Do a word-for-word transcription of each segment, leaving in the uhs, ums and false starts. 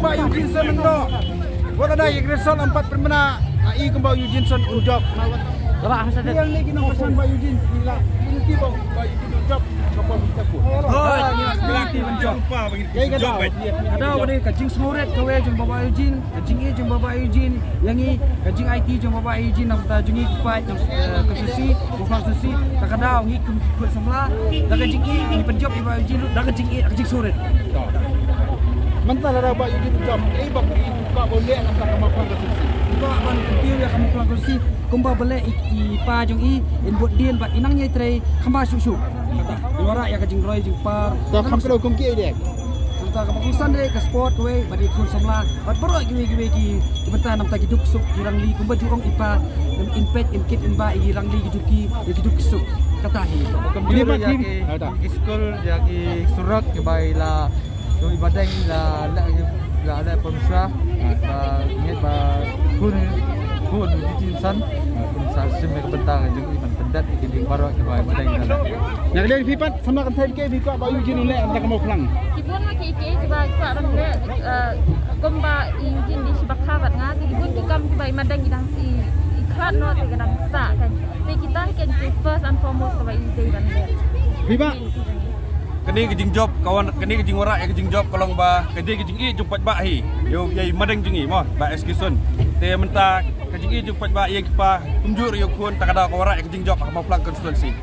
Bah Eugene Son Lyngdoh. Wat la da ïa ki result em pat pynbna, nga i kumba Eugene Son un jop. Ba ha sa de. Ïa lei ki nongkyrshan Bah Eugene, ki la, ki ba, Bah Eugene un jop. Ka pom kita pu. Oh, ïa, ïa, ïa, ïa, ïa, ïa. Ka dei ka jingsngewrit kawei jong Bah Eugene, ka jingïeit jong Bah Eugene, ïa ngi, ka jing-aiti jong Bah Eugene, namar ta jong ngi ki paid jong, eh, ka susi, Mawphlang susi, ta ka daw ngi kum ki khun samla, da ka jingïeit ngi pynjop ïa Bah Eugene, da ka jingïeit, da ka jingsngewrit. Mynta lada Bah Eugene u jop, ei ba u kwah ban leh namar ka Mawphlang constituency. U kwah ban kyntiew ïa ka Mawphlang constituency, kumba ba leh i, i pa jong i, in bud dien bad i nang ïai trei kham bha shuh shuh. Kata, in wanrah ïa ka jingroi jingpar. Ta kham kdew kum kiei de. Namar ta kaba kongsan de ka sport kawei, bad i khun samla, bad baroh kiwei kiwei ki, ki bynta namar ta ki duk suk ki rangli kumba ju ong i pa, in peit in kit in bah ïa ki rangli ki duk ki, ïa ki duk ki suk. Kata hi. Kum ïa ki, ïa ki skul, ïa ki surok kiba i la, ïa i Madeng la, la, la, la pynshwa, ba ngeit ba khun, khun Eugene Son, khun sa shim ïa ka bynta ka jong i ban pyndat ïa ki ding baroh kiba i Madeng la. Ïa ka liang phi pat, samla kynthei phi kwah ba Eugene u leh namar ka Mawphlang. Ki bun ma ki, ki, kiba kwah ban leh, eh, kumba i Eugene dei shi bakha bad nga, ki bun ki kam kiba i Madeng ki dang i, i khlad noh te ka dang sah kan. Te kita kan ki first and foremost kaba i dei ban leh. Phi bah. Kane ka jingjop, ka wan, kane ka jingwanrah ïa ka jingjop ka long ba ka dei ka jingïeit jong paidbah hi. Ïa u, ïa i Madeng jong ngi mo, Bah Eugene Son. Te mynta ka jingïeit jong paidbah ïa ki pa kumjuh ruh ïa u khun, ta ka daw ka wanrah ïa ka jingjop ha Mawphlang constituency.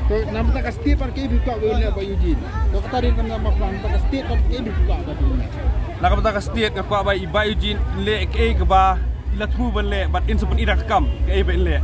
Te namar ta ka state pat kaei phi kwah ba u leh Bah Eugene. To kata dei namar Mawphlang, ta ka state pat kaei phi kwah ba u leh. Na ka bynta ka state nga kwah ba i Bah Eugene in leh kaei kaba i la thmu ban leh bad in sa pyni da ka kam kaei ba in leh.